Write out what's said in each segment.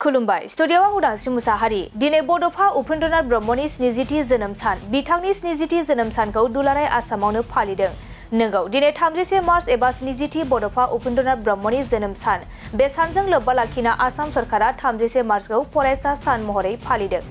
खुलुमबाय स्टुडिय'आव आं उदांस्रि मुसाहारि दिनै बड'फा उपेन्द्रनाथ ब्रह्मनि 70थि जोनोम सान बिथांनि 70थि जोनोम सानखौ दुलाराय आसामावनो फालिदों। नंगौ दिनै 31 मार्च एबा 70थि बड'फा उपेन्द्रनाथ ब्रह्मनि जोनोम सान बे सानजों लोब्बा लाखिना आसाम सरकारा 31 मार्चखौ फरायसा सान महरै फालिदों।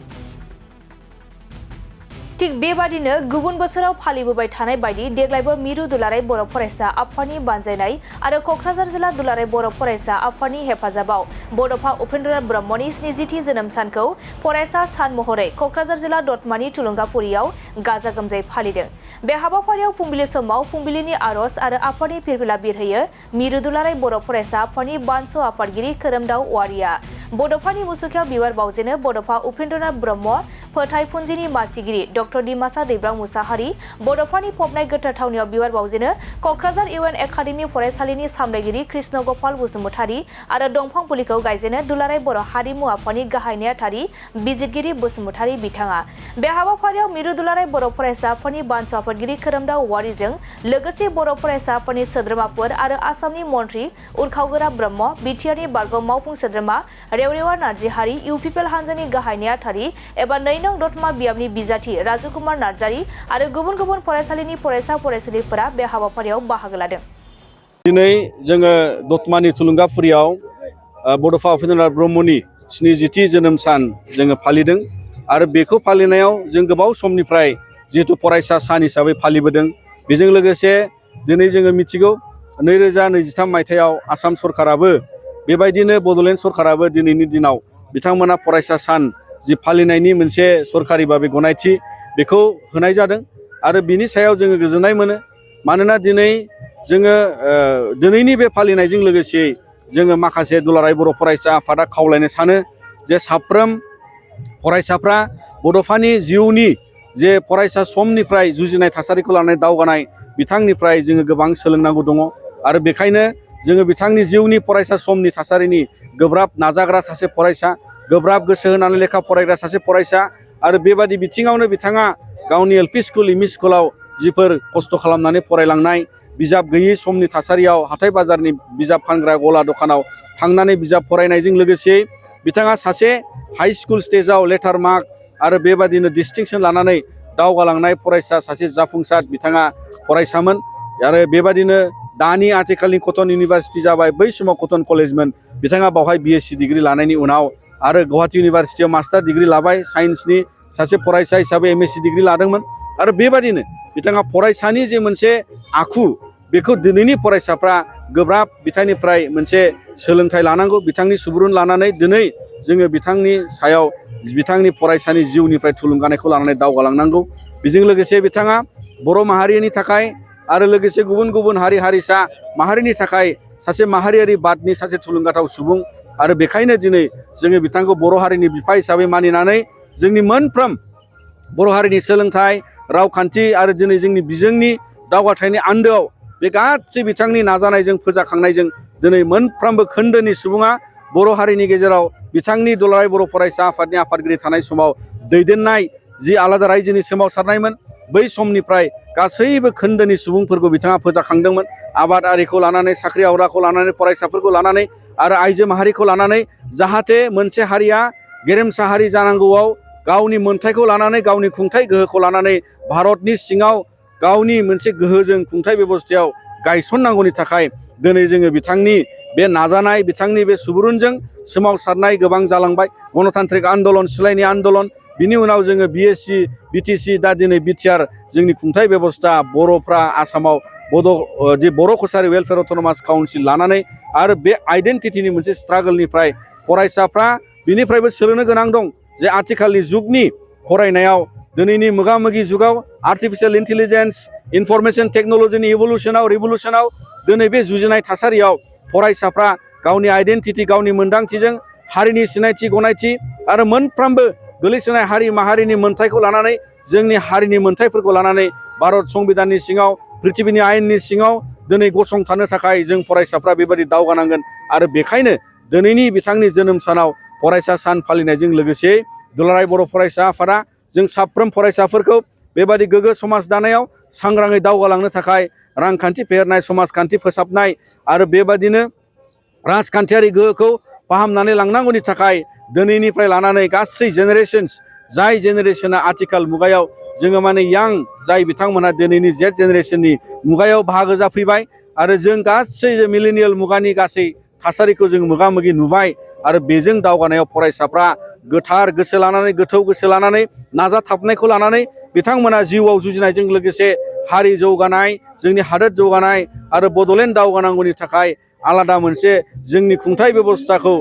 थिग बेबादिनो गुबुन बोसोराव फालिबोबाय थानाय बायदि देग्लायबो मिरु दुलाराय बर' फरायसा आफादनि बानजायनाय आरो क'क्राझार जिल्ला दुलाराय बर' फरायसा आफादनि हेफाजाबाव बड'फा उपेन्द्रनाथ ब्रह्मनि 70थि जोनोम सानखौ फरायसा सान महरै क'क्राझार जिल्ला दतमानि थुलुंगाफुरियाव गाजा गोमजायै फालिदों। बे हाबाफारियाव फुंबिलि समाव फुंबिलिनि आरज आरो आफादनि फिरफिला बिरहोयो मिरु दुलाराय बर' फरायसा आफादनि बानस' आफादगिरि खोरोमदाव औवारिया। बड'फानि मुसुखायाव बिबार बावजेनो बड'फा उपेन्द्रनाथ ब्रह्म फोथायफुनजिनि मासिगिरि डक्टर दिमासा दैब्रां मुसाहारि बड'फानि फबनाय गोथार थावनियाव बिबार बावजेनो क'क्राझार इउएन एकाडेमि फरायसालिनि सामलायगिरि कृष्ण गपाल बसुमतारी आरो दंफां फुलिखौ गायजेनो दुलाराय बर' हारिमु आफादनि गाहाय नेहाथारि बिजिरगिरि बसुमतारी बिथाङा। बे हाबाफारियाव मिरु दुलाराय बर' फरायसा आफादनि बानस' आफादगिरि खोरोमदाव औवारिजों लोगोसे बर' फरायसा आफादनि सोद्रोमाफोर आरो आसामनि मन्त्रि उरखावगोरा ब्रह्म बिटिआरनि बारग' मावफुं सोद्रोमा रेवरेवा नार्जिहारि इउपिपिएल हानजानि गाहाय नेहाथारि एबा 2 नं दतमा बियाबनि बिजाथि राजुकुमार नार्जारि आरो गुबुन गुबुन फरायसालिनि फरायसा फरायसुलिफोरा बे हाबाफारियाव बाहागो लादों। दिनै जोङो दतमानि थुलुंगाफुरियाव बड'फा उपेन्द्रनाथ ब्रह्मनि 70थि जोनोम सान जोङो फालिदों आरो बेखौ फालिनायाव जों गोबाव समनिफ्राय जिहेतु फरायसा सान हिसाबै फालिबोदों। बेजों लोगोसे दिनै जोङो मिथिगौ 2023 मायथाइयाव आसाम सरकाराबो बेबायदिनो बड'लेण्ड सरकाराबो दिनैनि दिनाव बिथांमोना फरायसा सान जि फालिनायनि मोनसे सरकारि भाबै गनायथि बेखौ होनाय जादों आरो बिनि सायाव जोङो गोजोननाय मोनो। मानोना दिनै जोङो दिनैनि बे फालिनायजों लोगोसे जोङो माखासे दुलाराय बर' फरायसा आफादा खावलायनो सानो जे साफ्रोम फरायसाफ्रा बड'फानि जिउनि जे फरायसा समनिफ्राय जुजिनाय थासारिखौ लानानै दावगानाय बिथांनिफ्राय जोङो गोबां सोलोंनांगौ दङ आरो बेखायनो जोङो बिथांनि जिउनि फरायसा समनि थासारिनि गोब्राब नाजाग्रा सासे फरायसा गोब्राब गोसो होनानै लेखा फरायग्रा सासे फरायसा आरो बेबादि बिथिङावनो बिथाङा गावनि एलपि स्कुल एमइ स्कुलाव जिफोर खस्थ' खालामनानै फरायलांनाय बिजाब गैयै समनि थासारियाव हाथाय बाजारनि बिजाब फानग्रा गला दखानाव थांनानै बिजाब फरायनायजों लोगोसे बिथाङा सासे हाइ स्कुल स्टेजाव लेटार मार्क आरो बेबादिनो डिस्टिंसन लानानै दावगालांनाय फरायसा सासे जाफुंसार बिथाङा फरायसामोन आरो बेबादिनो दानि आथिखालनि कटन इउनिभारसिटि जाबाय बै समाव कटन कलेजमोन बिथाङा बावहाय बिएससि डिग्रि लानायनि उनाव आरो गुवाहाटी इउनिभारसिटियाव मास्टार डिग्रि लाबाय साइन्सनि सासे फरायसा हिसाबै एमएससि डिग्रि लादोंमोन आरो बेबादिनो बिथाङा फरायसानि जे मोनसे आखु बेखौ दिनैनि फरायसाफ्रा गोब्राब बिथांनिफ्राय मोनसे सोलोंथाइ लानांगौ बिथांनि सुबुरुन लानानै दिनै जोङो बिथांनि सायाव बिथांनि फरायसानि जिउनिफ्राय थुलुंगानायखौ लानानै दावगालांनांगौ। बेजों लोगोसे बिथाङा बर' माहारिनि थाखाय आरो लोगोसे गुबुन गुबुन हारि हारिसा माहारिनि थाखाय सासे माहारियारि बादनि सासे थुलुंगाथाव सुबुं आरो बेखायनो दिनै जोङो बिथांखौ बर' हारिनि बिफा हिसाबै मानिनानै जोंनि मोनफ्रोम बर' हारिनि सोलोंथाइ रावखान्थि आरो दिनै जोंनि बिजोंनि दावगाथायनि आन्दोआव बे गासै बिथांनि नाजानायजों फोजाखांनायजों दिनै मोनफ्रोमबो खोन्दोनि सुबुङा बर' हारिनि गेजेराव बिथांनि दुलाराय बर' फरायसा आफादनि आफादगिरि थानाय समाव दैदेननाय जि आलादा रायजोनि सोमावसारनायमोन बै समनिफ्राय गासैबो खोन्दोनि सुबुंफोरखौ बिथाङा फोजाखांदोंमोन आबादारिखौ लानानै साख्रि आवलाखौ लानानै फरायसाफोरखौ लानानै आरो आइजो माहारिखौ लानानै जाहाथे मोनसे हारिया गेरेमसा हारि जानांगौआव गावनि मोन्थायखौ लानानै गावनि खुंथाइ गोहोखौ लानानै भारतनि सिङाव गावनि मोनसे गोहोजों खुंथाइ बेबस्थायाव गायसननांगौनि थाखाय दिनै जोङो बिथांनि बे नाजानाय बिथांनि बे सुबुरुनजों सोमावसारनाय गोबां जालांबाय गणतान्त्रिक आन्दलन सिलायनि आन्दलन बिनि उनाव जोङो बिएससि बिटिसि दा दिनै बिटिआर जोंनि खुंथाइ बेबस्था बर'फ्रा आसामाव जे बर' कसारि वेलफेयार अट'नमास काउन्सिल लानानै आरो बे आइडेन्टिटिनि मोनसे स्ट्रागोलनिफ्राय फरायसाफ्रा बिनिफ्रायबो सोलोंनो गोनां दं जे आथिखालनि जुगनि फरायनायाव दिनैनि मोगा-मोगि जुगाव आर्टिफिशियेल इन्टेलिजेन्स इनफरमेशन टेक्न'लजिनि रिभलुसनाव दिनै बे जुजिनाय थासारियाव फरायसाफ्रा गावनि आइडेन्टिटि गावनि मोन्दांथिजों हारिनि सिनायथि गनायथि आरो मोनफ्रोमबो गोलैसोनाय हारि माहारिनि मोन्थायखौ लानानै जोंनि हारिनि मोन्थायफोरखौ लानानै भारत संबिधाननि सिङाव पृथिबिनि आयेननि सिङाव दिनै गसंथानो थाखाय जों फरायसाफ्रा बेबायदि दावगानांगोन आरो बेखायनो दिनैनि बिथांनि जोनोम सानाव फरायसा सान फालिनायजों लोगोसे दुलाराय बर' फरायसा आफादा जों साफ्रोम फरायसाफोरखौ बेबायदि गोग्गो समाज दानायाव सांग्राङै दावगालांनो थाखाय रांखान्थि फेहेरनाय समाजखान्थि फोसाबनाय आरो बेबायदिनो राजखान्थियारि गोहोखौ फाहामनानै लांनांगौनि थाखाय दिनैनिफ्राय लानानै गासै जेनेरेशन्स जाय जेनेरेशना आथिखाल मुगायाव जोङो माने यां जाय बिथांमोनहा दिनैनि जेट जेनेरेशननि मुगायाव बाहागो जाफैबाय आरो जों गासै मिलेनियेल मुगानि गासै थासारिखौ जों मोगा मोगि नुबाय आरो बेजों दावगानायाव फरायसाफ्रा गोथार गोसो लानानै गोथौ गोसो लानानै नाजाथाबनायखौ लानानै बिथांमोना जिउआव जुजिनायजों लोगोसे हारि जौगानाय जोंनि हादोर जौगानाय आरो बड'लेण्ड दावगानांगौनि थाखाय आलादा मोनसे जोंनि खुंथाय बेबस्थाखौ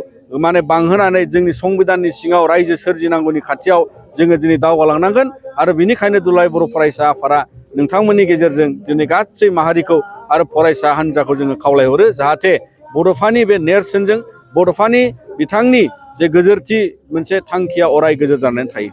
माने बांहोनानै जोंनि संबिधाननि सिङाव रायजो सोरजिनांगौनि खाथियाव जोङो दिनै दावगालांनांगोन आरो बेनिखायनो दुलाराय बर' फरायसा आफादा नोंथांमोननि गेजेरजों दिनै गासै माहारिखौ आरो फरायसा हान्जाखौ जोङो खावलायहरो जाहाथे बड'फानि बे नेरसोनजों बड'फानि बिथांनि जे गोजोरथि मोनसे थांखिया अराय गोजोर जानानै थायो।